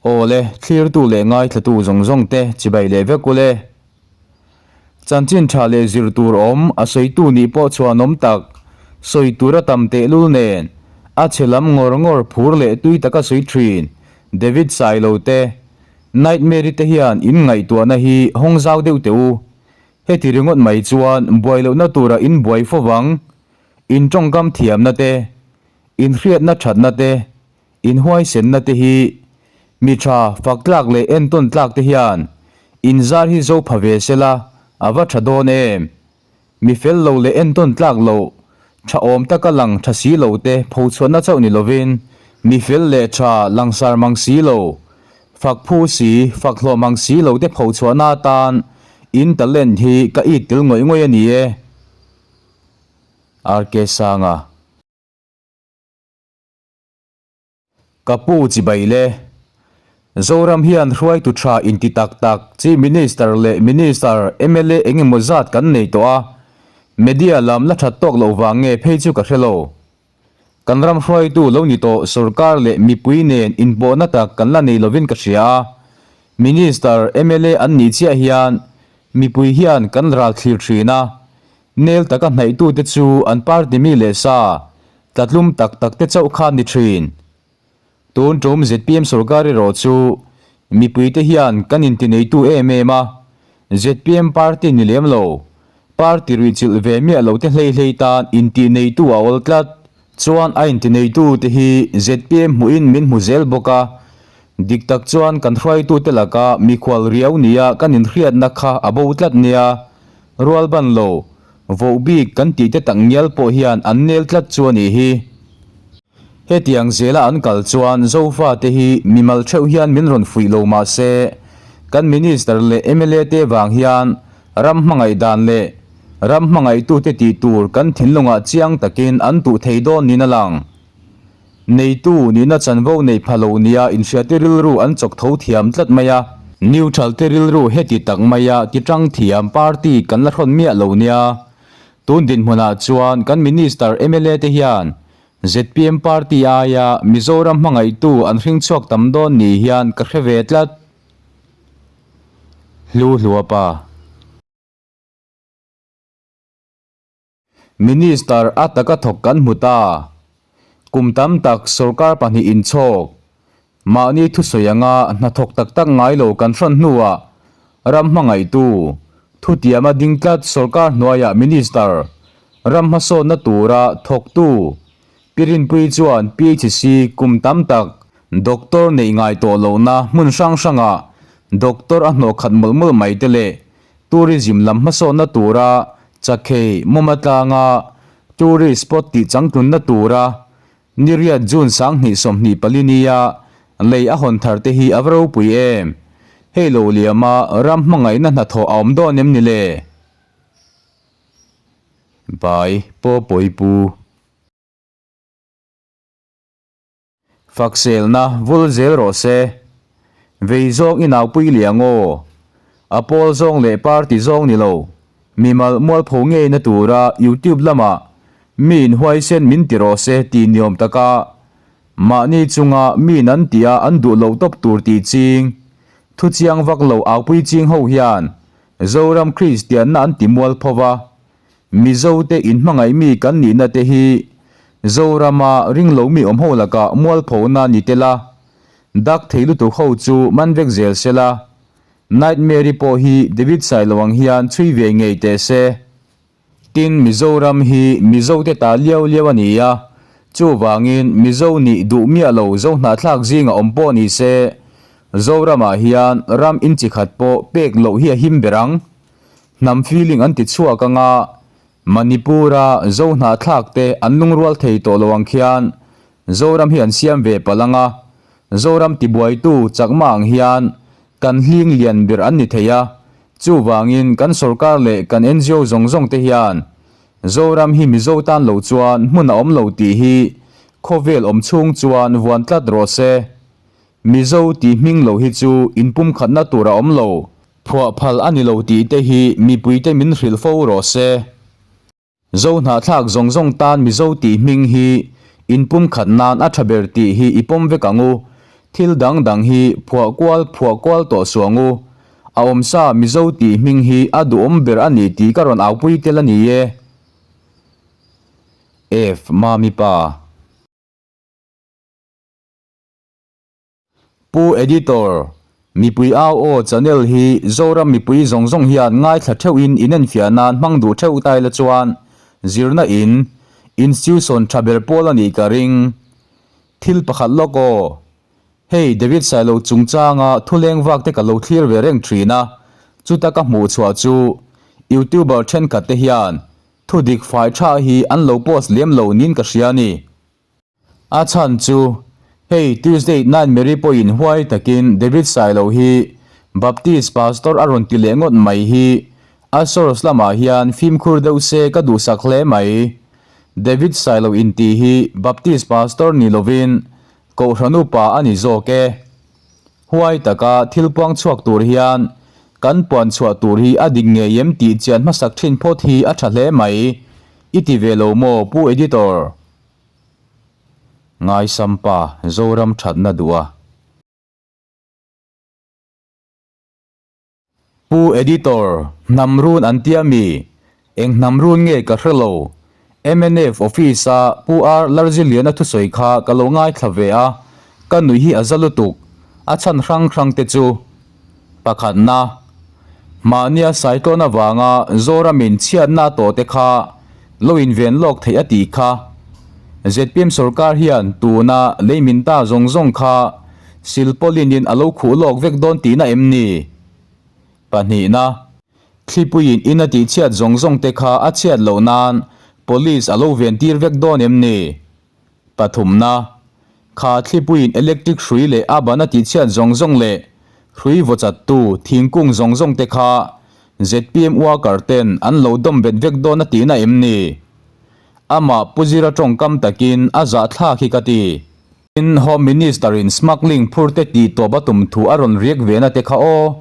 Aw le, thlirtu leh ngaithlatu zawng zawng te chibai leh vek u le. Chanchin tha leh zir tur awm a sawitu nih pawh chhuanawm tak, sawi tur a tam tehlul nen, a chhe lam ngawr ngawr phur leh tui taka sawi thin David Sailo te, Nightmare-i te hian in ngaihtuahna hi hawng zau deuh teh u. Heti ringawt mai chuan buai lohna tura in buai fo vang, in tawngkam thiamna te, in hriatna thatna te, in huaisenna te hi mi tha fak tlak leh entawn tlak te hian in zar hi zo pha ve sela a va tha dawn em? Mi fel lo leh entawn tlak loh, tha awm taka lang tha si lo te phochhuahna chauh ni lovin mi fel leh tha langsar mang si lo, fak phu si, fak hlawh mang si lo te phochhuahna atan in talent hi ka it tel ngawih ngawih a ni e. RK Sanga. Ka pu chibai le. Zoram hian hruaitu tha inti tak tak Chief Minister leh Minister, mla eng emaw zat kan nei tawh a, media lam la that tawk loh vang nge phei chu ka hre lo. Kan ram hruaitu lo ni tawh sorkar leh mipui nen inpawhna tak kan la nei lovin ka hria a, Minister, mla an nih chiah hian mipui hian kan ral thlir thin a, nel taka hnaihtute chu an party mi leh sa Tlatlum tak tak te chauh kha ni thin. Tun tum zpm sorkar erawh chu mipuite hian kan intineitu em em a, zpm party ni lem lo, party ruihchilh ve miah lo te hlei hlei tan intineitu a awl tlat. Chuan a intineitu te hi zpm hmuhin min hmu zel bawk a, dik tak chuan kan hruaitute laka mikhual riau nia kan inhriatna kha a bo tlat nia, rualban lo. Voh bik kan tih te tak ngial pawh hian an nel tlat chu a nih hi. Hetiang zela an kal chuan Zofa te hi mimal theuh hian min rawn fuih lo mah se, kan Minister leh mla te vang hian ram hmangaih dan leh ram hmangaihtute tih tur kan thinlungah chiang takin an tuh thei dawn niin a lang. Neitu nihna chanvo nei pha lo nia inhriate rilru an chawk tho thiam tlat mai a. Neutral te rilru heti tak maia ti tang thiam party kan la hrawn miah lo nia. Tun dinhmunah chuan kan Minister mla te hian zpm party aia Mizoram hmangaihtu an hring chhuak tam dawn ni hian ka hre ve tlat. Hlu Hluapa. Minister a taka thawk kan hmu ta. Kum tam tak sorkar pahnih inchhawk, mahni thusawi anga hnathawk tak tak ngai lo kan hrawn hnuah ram hmangaihtu, thutiama ding tlat sorkar hnuaiah Minister, ram hmasawnna tura thawktu Pi Rinpuii chuan PHC kum tam tak doctor neih ngai tawh lohna hmun hrang hrangah doctor a hnawh khat mawlh mawlh mai te leh Tourism lam hmasawnna tura Chakhei, Mawma tlanga tourist spot tih changtlunna tura Niriat June 2024 nia lei a hawn thar te hi a va ropui em? Hei lo liama ram hmangaihna hnathawh a awm dawn em ni le? Bai Paw Pawipu. Fakselna vul zel rawh se. Vei zawng i naupui liang aw. A pawl zawng leh party zawng ni lo. Mimal mualpho ngeina tura YouTube lamah mi inhuaisen min ti rawh se tih niawm taka mahni chunga miin an tia an duh loh tawp tur tih ching thuchiang vak lo aupui ching ho hian Zoram Kristianna an ti mualpho va. Mizo te inhmangaih mi kan nihna te hi Zorama ringlo mi awm ho lakah mualphona ni tel a, dak thei lutuk ho chu man vek zel se la, Nightmare-i pawh hi David Sailo ang hian chhui ve ngei teh se. Tin, Mizoram hi Mizo te ta liau liau a ni a, chuvangin Mizo nih duh miah lo Zohnahthlak zinga awm pawh ni se, Zoramah hian ram inchi khat pawh pek loh hi a him ber ang. Hnam feeling an ti chhuak anga Manipur-a Zo hnahthlak te an lungrual thei tawh lo ang khian Zoram hi an siam ve palh anga Zoram tibuaitu chakma ang hian kan hling lian ber an ni thei a, chuvangin kan sorkar leh kan ngo zawng zawng te hian Zoram hi Mizo tan lo chuan hmun a awm lo tih hi khawvel awm chhung chuan vuan tlat rawh se. Mizo tih hming lo hi chu inpumkhatna tur a awm lo. Phuah phal a ni lo tih te hi mipuite min hrilh fo rawh se. Zo hnahthlak zawng zawng tan Mizo tih hming hi inpumkhat nan a tha ber tih hi i pawm vek ang u. Thil dang dang hi phuah kual phuah kual tawh suh ang u. A awmsa Mizo tih hming hi a duhawm ber a ni tih ka rawn aupui tel a ni e. F. Mami pa. Pu Editor, Mipui au aw channel hi Zoram mipui zawng zawng hian ngaithla theuhin inenfiah nan hmang duh theuh tai la chuan zirna in institution tha ber pawl a nih ka ring. Thil pakhat lawk aw. Hei David Sailo chungchanga thuleng vak te ka lo thlir ve reng thin a, chuta ka hmuh chhuah chu YouTuber thenkhat te hian thudik fai tha hi an lo post lem lo niin ka hria a ni. A chhan chu, hei Tuesday night Mary pawhin huai takin David Sailo hi Baptist Pastor a rawn ti leh ngawt mai hi a source lamah hian fimkhur deuh se ka duhsak hle mai. David Sailo intih hi Baptist Pastor ni lovin Kohhran upa a ni zawk e. Huai taka thil puang chhuak tur hian kan puan chhuah tur hi a dik ngei em tih chian hmasak thin phawt hi a tha hle mai. I ti ve lo maw Pu Editor? Ngaisampa Zoram thatna duh a. Pu Editor, hnam run an tia mi? Eng hnam run nge ka hre lo. Mnf office a Pu R Larjiliana thusawi kha ka lo ngaithla ve a, ka nuih hi a za lutuk. A chhan hrang hrang te chu. Pakhatna, Mahnia cyclone avanga Zoramin chhiatna a tawh te kha lo inven lawk theih a tih kha. Zpm sorkar hian tuna lei min ta zawng zawng kha silpaulin-in a lo khuh lawk vek dawn tihna em ni? Pahnihna, Thlipuiin in a tihchhiat zawng zawng te kha a chhiat loh nan police a lo ven tir vek dawn em ni? Pathumna, Kha thlipuiin electric hrui leh a ban a tihchhiat zawng zawng leh hrui vawchattu thingkung zawng zawng te kha zpm worker ten an lo dawm bet vek dawn a tihna em ni? Amah Pu Zira tawngkam takin a zahthlak hi ka ti. Tin, Home Minister in smuggling phur te tih tawp a tum thu a rawn riak ve na te kha aw.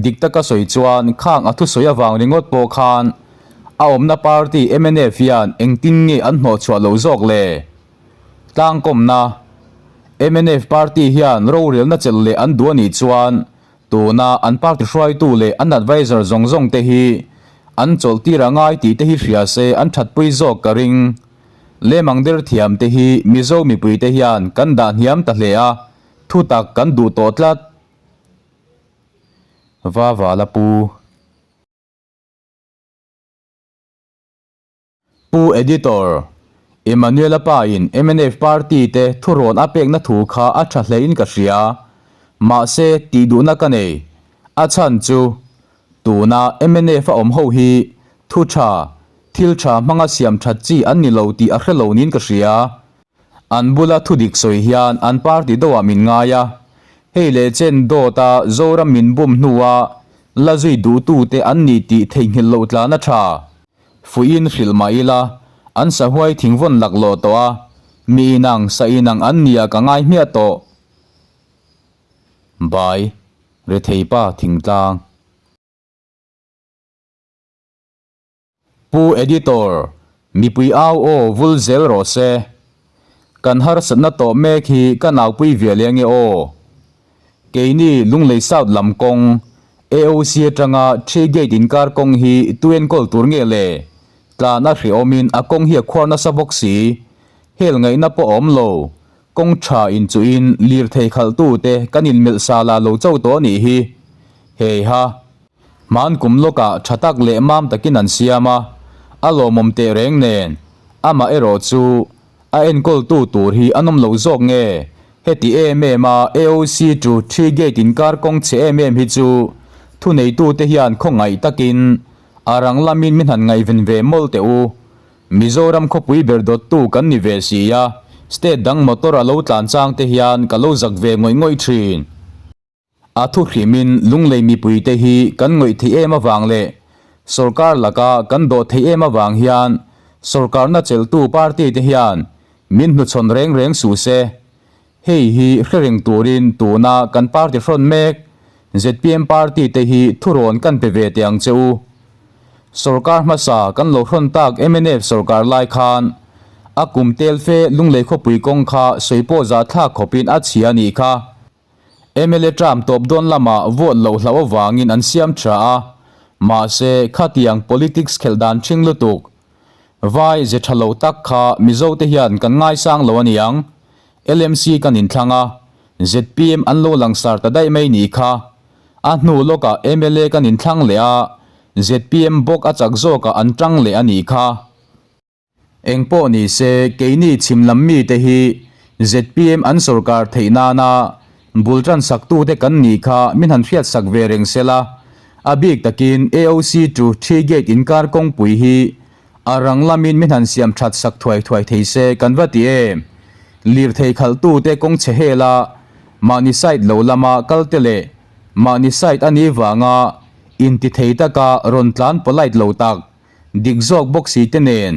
Dik taka sawi chuan khang a thusawi avang ringawt pawh khan a awmna party mnf hian engtin nge an hnawhchhuah loh zawk le? Tlangkawmna mnf party hian rorelna chelh leh an duh a nih chuan tuna an party hruaitu leh an adviser zawng zawng te hi an chawlh tir a ngai tih te hi hria se an thatpui zawk ka ring. Lemang der thiam te hi Mizo mipui te hian kan dah hniam ta hle a, thutak kan duh tawh tlat. Va vala pu. Pu Editor, Emmanuel-a pa in mnf party te thurawn a pekna thu kha a tha hlein ka hria. Mahse, tih duhna ka nei. A chhan chu, tuna mnf a awm ho hi thu tha, thil tha hmanga siam that chi an ni lo tih a hre lo niin ka hria. An bula thudik sawi hian an party deuhah min ngai a, hei leh chen dawta Zoram min bum hnua la zui duhtute an ni tih theihnghilh loh tlan a tha. Fuihin hrilh mah ila, an sahuai thingvawn laklawh tawh a, mi inang, sa inang an nia ka ngai hmiah tawh. Bai, Retheipa thingtlang. Pu Editor, mipui au aw vul zel rawh se. Kan harsatna tawh mek hi ka naupui ve leh ange aw. Keini Lunglei South lam kawng, AOC atanga Tree Gate inkar kawng hi tu enkawl tur nge le? Tlan a hrehawmin a kawng hi a khuar nasa bawk si. Hel ngaihna pawh a awm lo. Kawng tha inchuhin lirthei khalhtute kan inmelh sa la lo cho tawh a nih hi. Heiha. Hman kum lawkah tha tak leh mam takin an siam a, a lawmawm teh reng nen, amah erawh chu a enkawltu tur hi a nawm lo zawk nge? Heti em em a AOC to Tree Gate inkar kawng chhe em em hi chu thuneitute hian khawngaih takin a rang lamin min han ngaihven ve mawlh teh u. Mizoram khawpui ber dawttu kan ni ve si a, state dang motor a lo tlan chang te hian ka lo zak ve ngawih ngawih thin. A thu hrimin Lunglei mipuite hi kan ngawih theih em avang leh sorkar laka kan dawh theih em avang hian sorkarna chelhtu party te hian min hnuchhawn reng reng suh se. Hei hi hre reng turin tuna kan party hrawn mek zpm party te hi thurawn kan pe ve teh ang che u. Sorkar hmasa kan lo hrawn tak mnf sorkar lai khan. A kum tel fe Lunglei khawpui kawng kha sawi pawh zahthlak khawpin a chhia a nih kha. Mla term tawp dawn lamah vote loh hlauh avangin an siam tha a, mahse khatiang politics khelh dan ṭhing lutuk Vai ze tha lo tak kha Mizo te hian kan ngaisang lo a niang. LMC kan inthlang a, zpm an lo langsar ta daih mai nih kha. A hnu lawkah mla kan inthlang leh a, zpm bawk a chak zawkah an tang leh a nih kha. Eng pawh ni se, keini chhim lam mite hi zpm an sawrkar theih nana bul tan saktute kan nih kha min han hriatsak ve reng se la. A bik takin AOC to Three Gate inkar kawngpui hi a rang lamin min han siam that sak thuai thuai thei se kan va ti em. Lirthei khalhtute kawng chhe hela mahni side lo lama kalte leh mahni side a nih vanga intithei taka rawn tlan polite lo tak Dik zawk bawk si te nen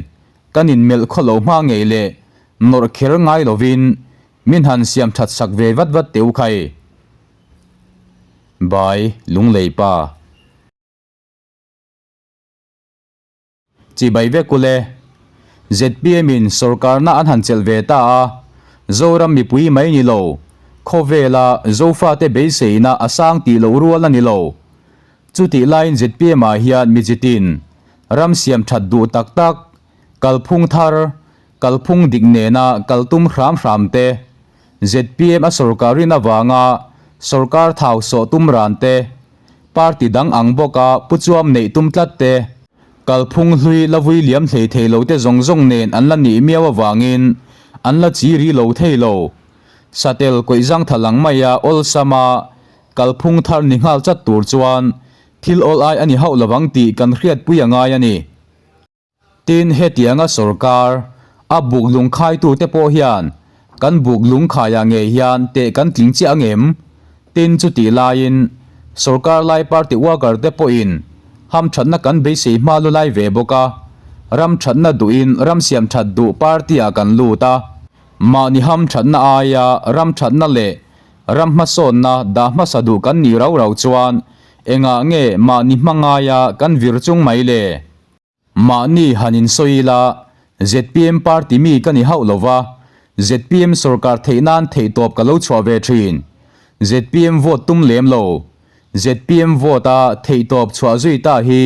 kan inmelh khaw lo hma ngei leh nawrh kher ngai lovin min han siam that sak ve vat vat teh u khai. Bai Lunglei pa. Chibai vek ule. Zpm in sawrkarna an han chelh ve ta a, Zoram mipui mai ni lo, khawvela Zofate beiseina a sang tih loh rual a ni lo. Chutih laiin zpm ah hian mi chitin ram siam that duh tak tak, kalphung thar, kalphung dik nena kal tum hram hram te, zpm a sorkar rin avanga sorkar thau sawh tum ran te, party dang ang bawka pu chuam neih tum tlat te, kalphung hlui la vui liam hlei thei lo te zawng zawng nen an la nih miau avangin an la chi ri lo thei lo. Satel kawih zangtha lang maia awlsama Kalphung thar ni nghal chat tur chuan thil awl ai a ni hauh lovang tih kan hriatpui a ngai a ni. Tin, hetianga sorkar a buk lungkhaitute pawh hian kan buk lungkhaiah ngei hian teh kan tling chiah ang em? Tin, chutih laiin sorkar lai party worker te pawhin hamthatna kan beisei hma lu lai ve bawk a, ram thatna duhin ram siam that duh party-ah kan lut a, mahni hamthatna aia ram thatna leh Ram hmasawnna dah hmasa duh kan nih rau rau chuan engah nge mahni hma ngaia kan vir chung mai le? Mahni han insawi ila, zpm party mi ka ni hauh lova, zpm sorkar theih nan theihtawp ka lo chhuah ve thin. Zpm vote tum lem lo. Zpm vote a theihtawp chhuah zui ta hi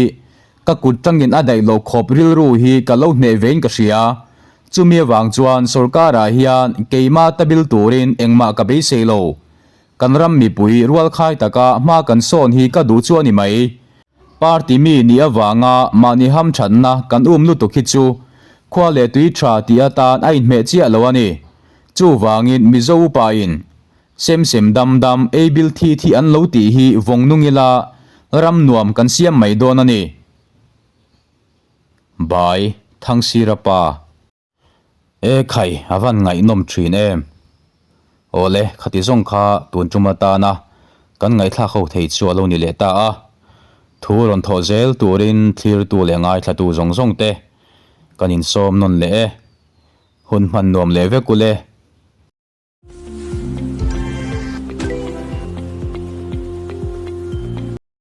Ka kut tangin a daih lo khawp rilru hi ka lo hneh vein ka hria. Chumi avang chuan sorkarah hian keima ta bil turin engmah ka beisei lo. Kan ram mipui rualkhai taka hma kan sawn hi ka duh chu a ni mai. Party mi nih avanga mahni hamthatna kan um lutuk hi chu khua leh tui tha tih atan a inhmeh chiah lo a ni. Chuvangin Mizo upain Sem sem dam dam, ei bil thi thi an lo tih hi vawng nung ila ram nuam kan siam mai dawn a ni. Bai, Thangsira pa. E khai, a van ngaihnawm thin em. Awle, khati zawng kha tun tum atana kan ngaihthlak ho thei chu a lo ni leh ta a. Thu rawn thawh zel turin thlirtu leh ngaithlatu zawng zawng te kan insawm nawn leh e. Hun hman nuam leh vek ule.